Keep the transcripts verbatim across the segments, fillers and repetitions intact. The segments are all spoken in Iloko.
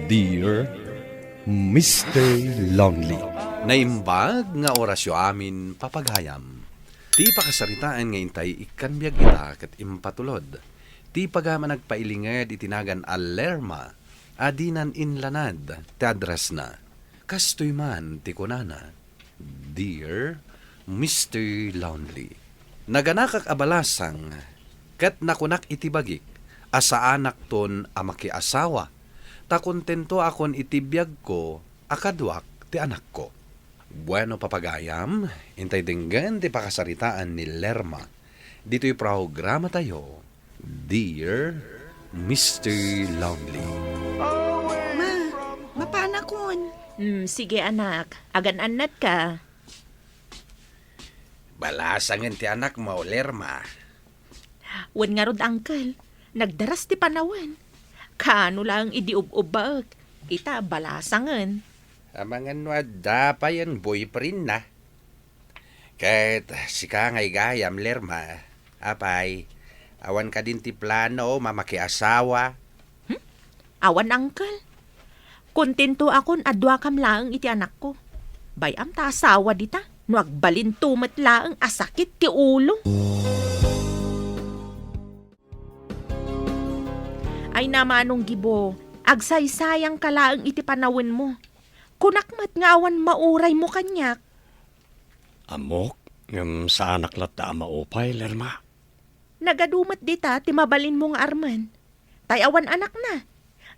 Dear Mister Lonely. Naimbag nga orasyo amin, papagayam. Ti pakasaritaan nga intay ikkan biag ita ket impatulod. Ti pagayam a nagpailinged iti nagan a Lerma a dinan inlanad ti addressna. Kastoy man ti kunana, "Dear Mister Lonely, naganakak a balasang ket nakunak iti bagik a saanakton a makiasawa, ta kontentoakon iti biagko a kaduak ti anakko." Bueno, papagayam, intay denggen ti pakasaritaan ni Lerma ditoy programatayo, Dear Mister Lonely. Ma, mapanakon. Hmm, sige, anak. Agan-annadka. Balasangen ti anakmo, Lerma. Wen ngarud, uncle. Nagdaras ti panawen. Kaano laeng idi ub-ubbaek. Ita, balasangen. Amangan no adda pay a boyfriendna. Ket sika nga igayam, Lerma, apay, awan kadin ti plano a makiasawa? Hmm? Awan, uncle. Kontentoakon a duakam laeng iti anakko. Bay-am ta asawa dita, no agbalinto met laeng a sakit ti ulo. Ay, Manong Gibo, agsaysayangka laeng iti panawenmo. Kunak met nga awan mauraymo kaniak. Ammok, ngem saanak latta a maupay, Lerma. Nagadu met dita ti mabalinmo nga armen. Tay awan anakna.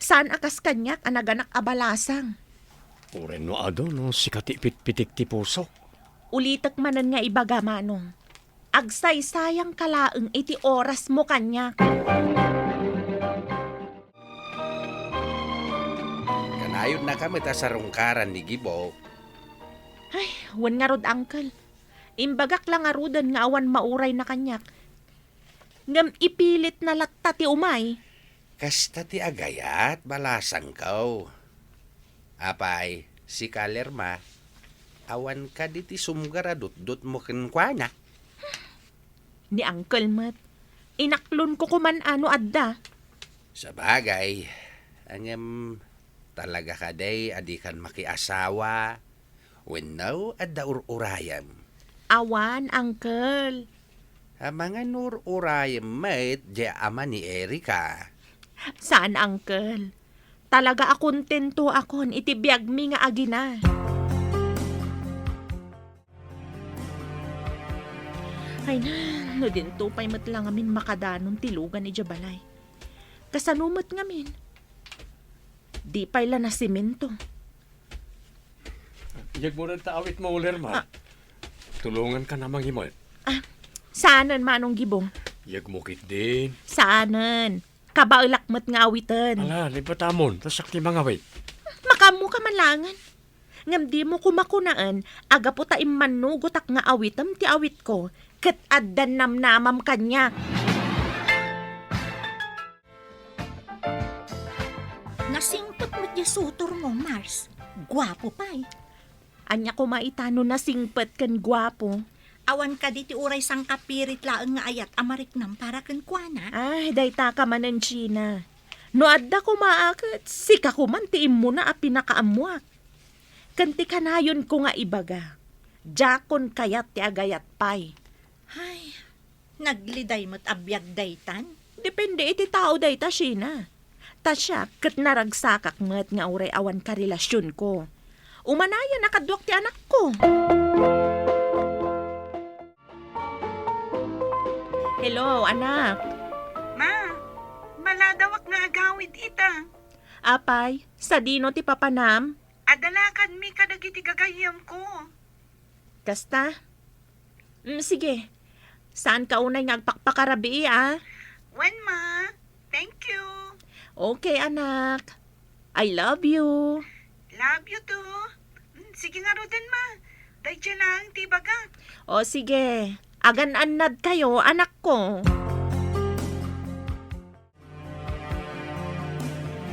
Saan a kas kaniak a naganak a balasang. Uray no adu no sika ti ipitpitik ti pusok. Ulitek manen nga ibaga, Manong. Agsaysayangka laeng iti orasmo kaniak. Kanayodnaka met a sarungkaran ni Gibo. Ay, wen ngarud, uncle. Imbagak la ngaruden nga awan maurayna kaniak. Ngem ipilitna latta ti umay. Kasta ti agayat, balasangko. Apay, sika, Lerma, awan kadi ti sumgar a dutdutmo kenkuana? Ni uncle met, inaklonko koman a no adda. Sabagay, ngem talaga kadi a dikan makiasawa? Wenno adda ur-urayem? Awan, uncle. Amangan ur-urayem met diay ama ni Erica. Saan, uncle. Talaga a kontentoakon iti biagmi nga agina. Ay na, no dinto pay met la ngamin makadanon ti lugan idiay balay. Kasano met ngamin? Di pay la nasemento. Iyegmo ren ta awitmo, Lerma. Ah. Tulonganka a mangimet. Ah, saanen, Manong Gibo? Iyegmo ketdin. Saanen. Kabaelak met nga awiten. Ala, libbatamon, ta siak ti mangawit. Makaammoka man laengen. Ngem dimo koma kunaen a gapu ta immannugotak nga awitem ti awitko, ket addan namnamam kaniak. Nasingpet met diay sutormo, Mars. Guapo pay. Ania koma ita no nasingpet ken guapo? Awan kadi ti uray sangkapirit laeng nga ayat a mariknam para kenkuana? Ay, dayta ka manen, Gina. No adda koma a ket, sika koman ti immuna a pinakaammoak. Ken ti kanayonko nga ibaga, diakon kayat ti agayat pay. Ay, nagliday met a biag daytan? Depende iti tao dayta, Gina. Ta siak ket naragsakak met nga uray awan karelasionko. Umanayen a kaduak ti anakko. Hello, anak. Ma, maladawak nga agawid ita. Apay, sadino ti papanam? Adda lakadmi kadagiti gagayyemko. Kasta? Mm, sige. Saanka unay nga agpakpakarabii, a? Wen, ma. Thank you. Okay, anak. I love you. Love you too. Mm, sige ngaruden, ma. Daydiay laeng ti ibagak. O, sige. Agan-annadkayo, anakko.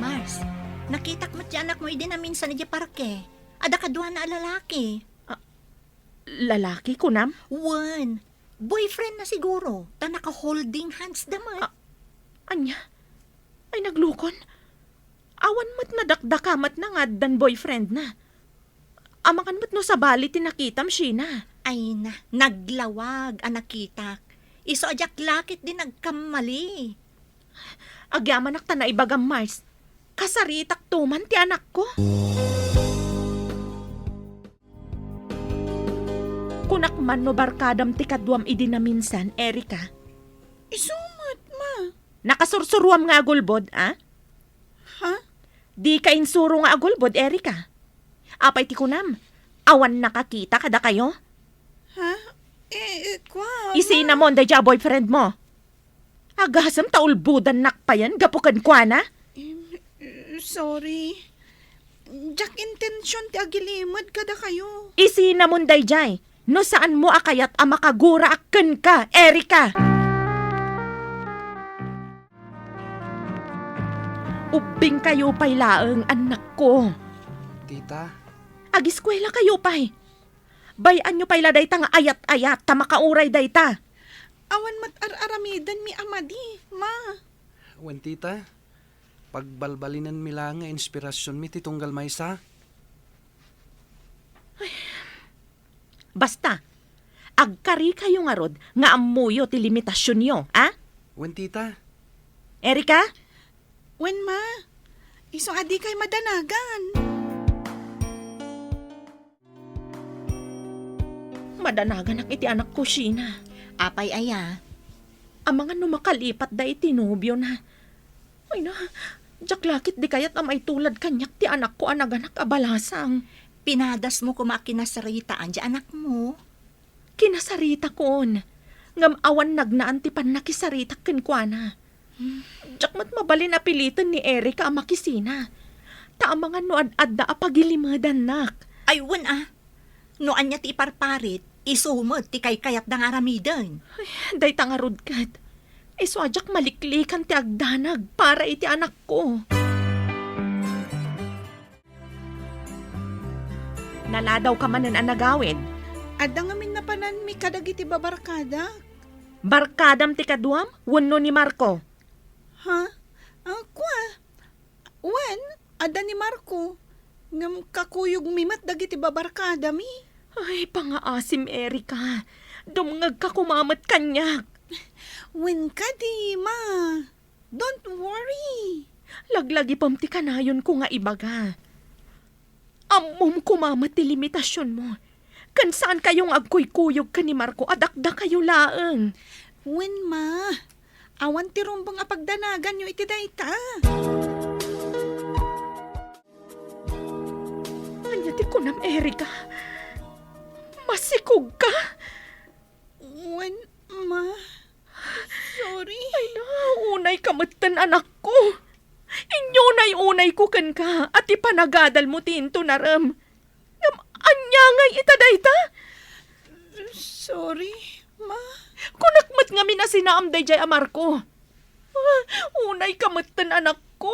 Mars, nakitak met ti anakmo idi naminsan idiay parke. Adda kaduana a lalaki. Ah, lalaki, kunam? Wen, boyfriendna siguro, ta naka-holding hands da met. Ah, ania? Ay, naglukon. Awan met nadakdaka met na nga addan boyfriend na. Amangan met no sabali ti nakitam, Sheena. Ay na, naglawag a nakitak. Isu a diak la ketdi nagkammali. Agyamanak ta naibagam, Mars. Kasaritak to man ti anakko. Kunak man no barkadam ti kaduam idi naminsan, Erica. Isu met, ma. Nakasursuruam nga agulbod, a? Ha? Dika insuro nga agulbod, Erica. Apay ti kunam? Awan nakakita kadakayo? Ha? Eh, eh, kua, Isina ma. Mon daydiay a boyfriend mo? Agasem ta ulbodannak payen gapu kenkuana? Em, eh, sorry. Diak intention ti agilimed kadakayo. Isina mon daydiay, no saanmo a kayat a makaguraak kenka, Erica! Ubbingkayo pay laeng, annakko. Tita? Agiskuelakayo pay. Bay-anyo pay la dayta nga ayat-ayat ta makauray dayta. Awan met ar-aramidenmi a madi, ma. Wen, tita, pagbalbalinenmi la nga inspirasionmi ti tunggal maysa. Basta, agkarikayo ngarud nga ammoyo ti limitasionyo, a? Wen, tita. Erica? Wen, ma. Isu a dikay madanagan. Madanaganak iti anakko, Sheena. Apay aya? Amangan no makalipatda iti nobiona. Ay na, diak la ketdi kayat a maitulad kaniak ti anakko a naganak a balasang. Pinadasmo koma a kinasaritaan ti anakmo. Kinasaritakon. Ngem awan nagnaan ti pannakisaritak kenkuana. Diak met mabalin a piliten ni Erica a makisina. Ta amangan no ad-adda a pagilimedannak. Ay, wen a. No ania ti iparparit, isu met ti kaykayatda nga aramiden. Ay, dayta ngarud ket. Isu a diak maliklikan ti agdanag para iti anakko. Naladawka manen a nagawid? Adda ngamin napananmi kadagiti babarkadak. Barkadam ti kaduam wenno ni Marco? Ha? Ah, kua? Wen, adda ni Marco. Ngem kakuyogmi met dagiti babarkadami. Ay, pangaasim, Erica. Dumngegka koma met kaniak. Wen kadi, ma. Don't worry. Laglagipem ti kanayonko nga ibaga. Ammom koma met ti limitasionmo. Ken saankayo nga agkuykuyog ken ni Marco a dakdakayo laeng. Wen, ma. Awan ti rumbeng a pagdanaganyo iti dayta. Ania ti kunam, Erica? Masikogka? Wen, ma. Sorry. Ay na, unayka metten, anakko. Inyunay-unayko kenka a ti panagadalmo ti intunarem. Ngem ania ngay ita dayta? Sorry, ma. Kunak met ngamin a sinaam daydiay a Marco. Ah, unayka metten, anakko.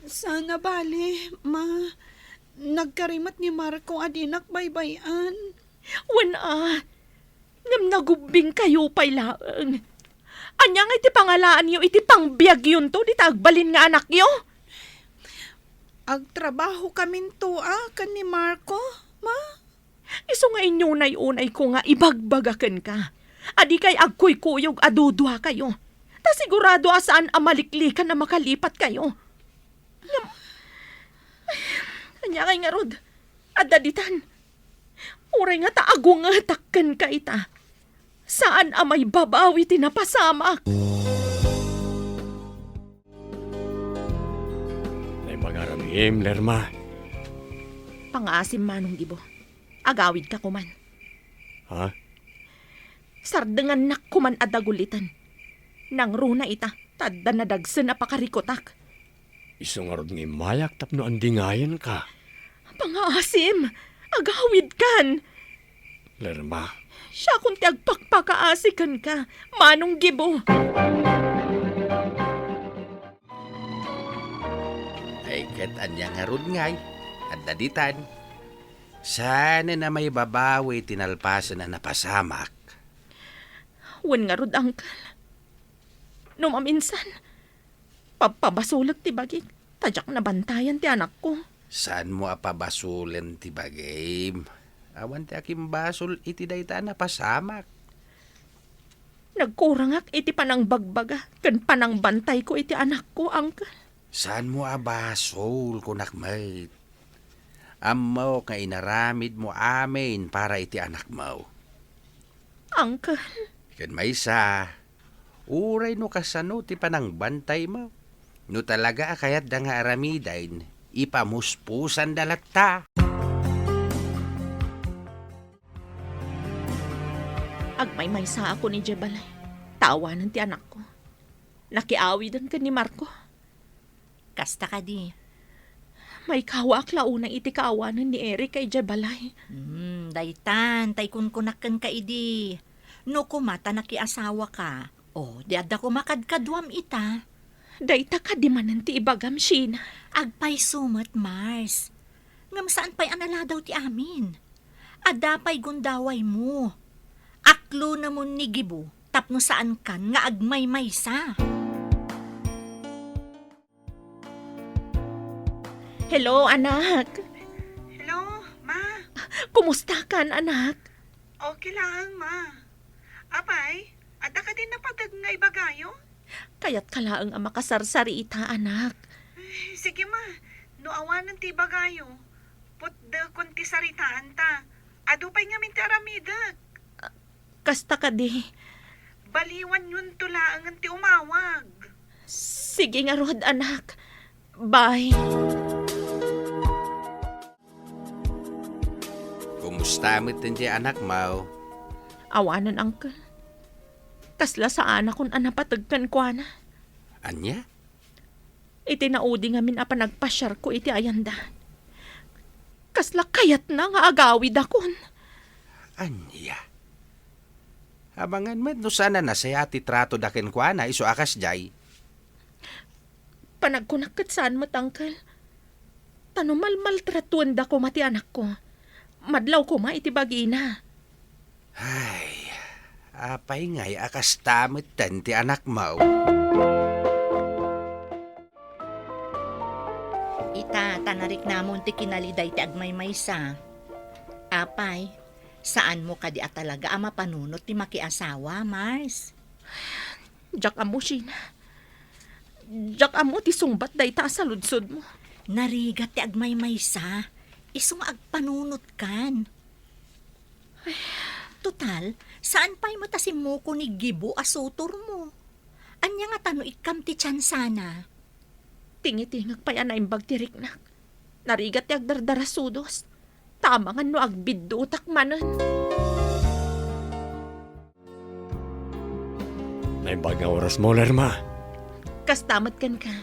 Saan a bale, ma. Nagkari met ni Marco a dinak baybay-an. Wen a, ngem nagubbingkayo pay laeng. Ania ngay ti pangalaanyo iti pangbiagyonto dita agbalin nga anakyo? Agtrabahokaminto a ken ni Marco, ma. Isu nga inyunay-unayko nga ibagbaga kenka a dikay agkuykuyog a duduakayo, ta sigurado a saan a maliklikan a makalipatkayo. Ngem, ania ngay ngarud? Adda ditan. Uray ngata agungetak kenka ita, saan a maibabawi ti napasamak. Naimbag a ramim, Lerma. Pangaasim, Manong Gibo. Agawidka koman. Ha? Sardengannak koman a daguliten. Nangruna ita, ta adda nadagsen a pakarikutak. Isu ngarud nga immayak tapno andingayenka. Pangaasim! Agawidkan! Lerma. Siakon ti agpakpakaasi kenka, Manong Gibo. Ay, ket ania ngarud ngay? Adda ditan. Saanen a maibabawi ti nalpasen a napasamak. Wen ngarud, Uncle. No maminsan, pabpabasolek ti bagik, ta diak nabantayan ti anakko. Saanmo a pabasolen ti bagim? Awan ti akimbasol iti dayta a napasamak. Nagkurangak iti panangbagbaga ken panangbantayko iti anakko, Uncle. Saanmo a basol, kunak met. Ammok nga inaramidmo amin para iti anakmo. Uncle. Ken maysa, uray no kasano ti panangbantaymo, no talaga a kayatda nga aramiden, ipamuspusanda latta. Agmaymaysaakon idiay balay. Ta awanen ti anakko. Nakiawiden ken ni Marco. Kasta kadi. Maikawaak la unay iti kaawanen ni Erica idiay balay. Hmm, daytan, tay kunkunak kenka idi. No koma ta nakiasawaka, o, di adda koma kadkaduam ita. Dayta kadi manen ti ibagam, Sheena. Agpayso met, Mars. Ngem saan pay a naladaw ti amin. Adda pay gundawaymo. Aklonemon ni Gibo tapno saankan nga agmaymaysa. Hello, anak. Hello, Ma. Kumusta kan, anak? Okay laeng, Ma. Apay, adda kadi napateg nga ibagayo? Kayatka laeng a makasarsarita, anak. Ay, sige, Ma. No awanen ti ibagayo, putdekon ti saritaanta. Adu pay ngamin ti aramidek. Kasta kadi. Baliwanyonto laengen ti umawag. Sige ngarud, anak. Bye. Kumusta met ti anakmo? Awanen, uncle. Kasla saanakon a napateg kenkuana. Ania? Iti naudi ngamin a panagpasiarko iti ayandan, kasla kayatna nga agawidakon. Ania? Amangan met no saan a nasayaat ti tratoda kenkuana isu a kasdiay. Panagkunak ket saan met, uncle. Ta no malmaltratuenda koma ti anakko, madlaw koma iti bagina. Ay, apay ngay a kasta metten ti anakmo? Ita, ta nariknamon ti kinaliday ti agmaymaysa. Apay, saanmo kadi a talaga a mapanunot ti makiasawa, Mars? Diak ammo, Sheena. Diak ammo ti sungbat dayta a saludsodmo. Narigat ti agmaymaysa. Isu nga agpanunotkan. Total, saan pay met a simmuko ni Gibo a sutormo? Ania ngata no ikkam ti tiyansana? Tingitingek pay a naimbag ti riknak. Narigat ti agdardarasudos. Ta amangan no agbiddutak manen. Naimbag nga orasmo, Lerma. Kasta met kenka.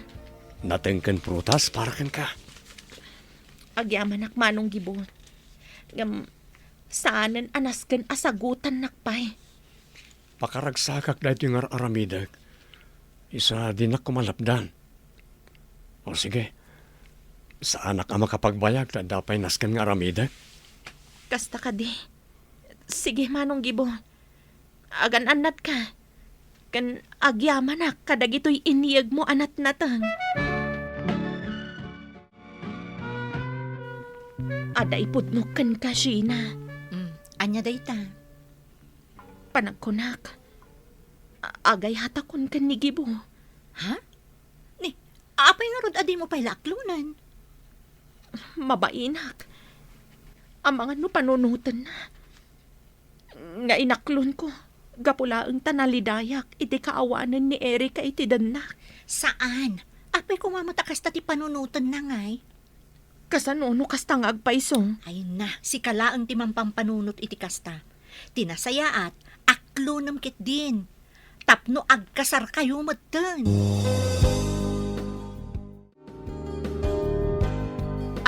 Natengken prutas para kenka. Agyamanak, Manong Gibo. Ngem, saanen a nasken a sagutannak pay. Pakaragsakak daytoy nga ar-aramidek. Isu a dinak koma lapdan. O sige, saanak a makapagbayag ta adda pay nasken nga aramidek? Kasta kadi. Sige, Manong Gibo. Agan-annatka. Ken agyamanak kadagitoy inyegmo a natnateng. Adda ipudnok kenka, Sheena. Mm, ania dayta? Panagkunak, a-, agayatakon ken ni Gibo. Ha? Ni, apay ngarud a dimo pay la aklonen? Mabainak. Amangan no panunotenna. Nga inaklonko, gapu laeng ta nalidayak iti kaawanen ni Erica iti dennak. Saan? Apay koma met a kasta ti panunotenna ngay? Kasano no kasta nga agpayso? Ay na, sika laeng ti mampampanunot iti kasta. Ti nasayaat, aklonem ketdin. Tapno agkasarkayo metten.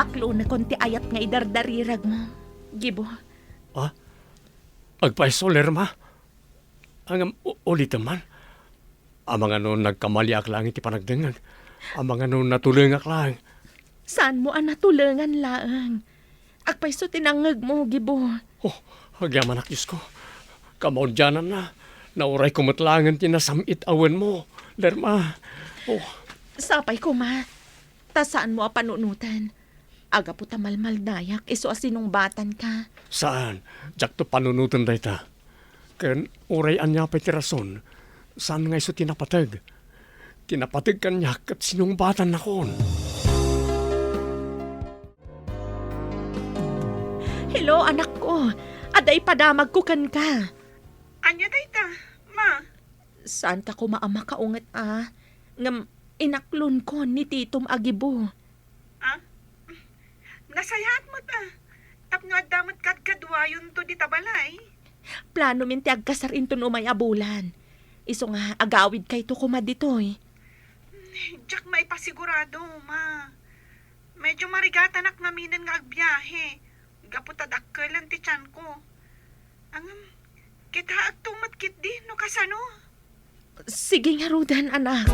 Aklonekon ti ayat nga idardariragmo, Gibo. Ah? Agpayso, Lerma? Ngem u-, ulitem man. Amangan no nagkamaliak laeng iti panagdengngeg. Amangan no natulengak laeng. Saanmo a natulengan laeng? Agpayso ti nangngegmo, Gibo. Oh, agyamanak, Diosko. Kamaudiananna, naurayko met laengen ti nasam-it a wenmo, Lerma. Oh. Sapay koma. Ta saanmo a panunoten. Agapu ta malmaldayak isu a sinungbatanka. Saan, diakto panunoten dayta. Ken uray ania pay ti rason, saan nga isu ti napateg. Ti napateg kaniak ket sinungbatannakon. Hello, anakko. Adda ipadamagko kenka. Ania dayta, ma? Saanka koma a makaunget a, ngem inaklonko ni Titom a gibu. Ah? Nasayaat met a. Tapno adda met kadkaduayonto dita balay. Planomin ti agkasar inton umay a bulan. Isu nga agawidkayto koma ditoy. Diak maipasigurado, ma. Medyo marigatanak ngaminen nga agbiahe. Gapu ta dakkelen ti tianko. Ngem, kitaekto met ketdi no kasano. Sige ngaruden, anak.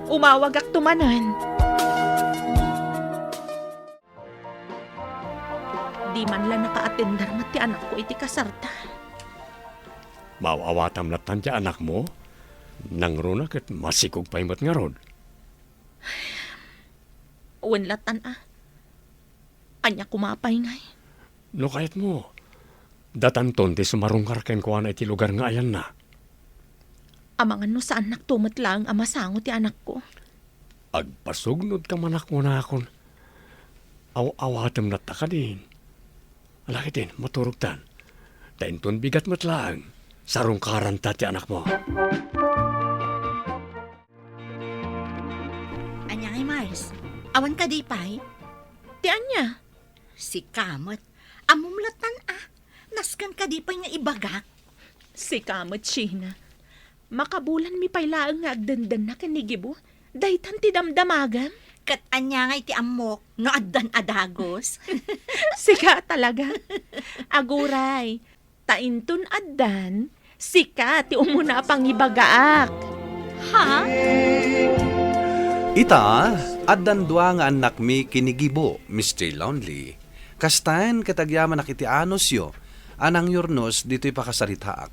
Umawagakto manen. Di man la nakaatender met ti anakko iti kasarta. Maaw-awatam lattan ti anakmo? Nangruna ket masikog pay met ngarud. Wen lattan a. Ania koma pay ngay? No kayatmo, datanton ti sumarungkar kenkuana iti lugar nga ayanna. Amangan no saannakto met laeng a masango ti anakko. Agpasugnodka manak kunakon. Aw-awatem latta kadin. Ala ketdin, maturogtan. Ta inton bigat met laeng, sarungkaranta ti anakmo. Ania ngay, Mars? Awan kadi pay? Ti ania? Sika met. Ammom lattan a. Nasken kadi pay nga ibagak? Sika met, Sheena. Makabulanmi pay laeng nga agdendenna ken ni Gibo. Daytan ti damdamagem. Ket ania ngay ti ammok no addan a dagus? Sika talaga. Aguray, ta inton addan, sika ti umuna a pangibagaak. Ha? Ita, addan dua nga annakmi ken ni Gibo, Mister Lonely. Kastaen ket agyamanak iti anusyo a nangyurnos ditoy pakasaritaak.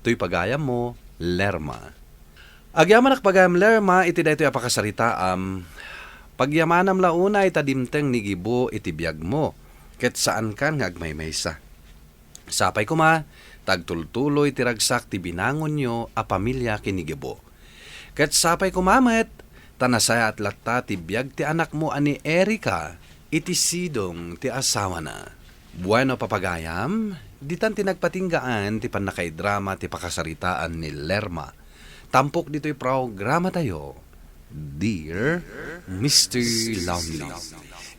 Toy pagayammo, Lerma. Agyamanak pagayam Lerma iti daytoy a pakasaritaam. Pagyamanam la unay ta dimteng ni Gibo iti biagmo, ket saankan nga agmaymaysa. Sapay koma ta agtultuloy ti ragsak ti binangonyo a pamilia ken ni Gibo. Ket sapay koma met ta nasayaat latta ti biag ti anakmo a ni Erica iti sidong ti asawana. Bueno, papagayam, ditan ti nagpatinggaan ti pannakaidrama ti pakasaritaan ni Lerma. Tampok ditoy programatayo, Dear Mister Lonely.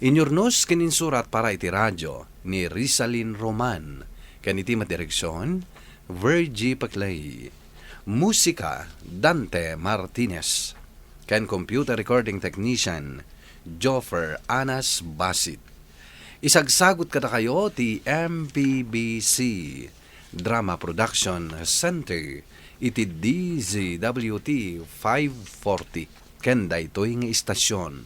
Inyurnos ken insurat para iti radio ni Rizalin Roman, ken iti madireksion, Virgie Paclay. Musika, Dante Martinez. Ken computer recording technician, Joffer Anas Basit. Isagsagut kadakayo ti M P B C Drama Production Center iti D Z W T five forty ken daytoy nga istasyon.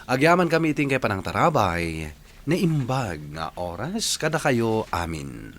Agyamankami iti inkay panangtarabay, naimbag nga oras kadakayo amin.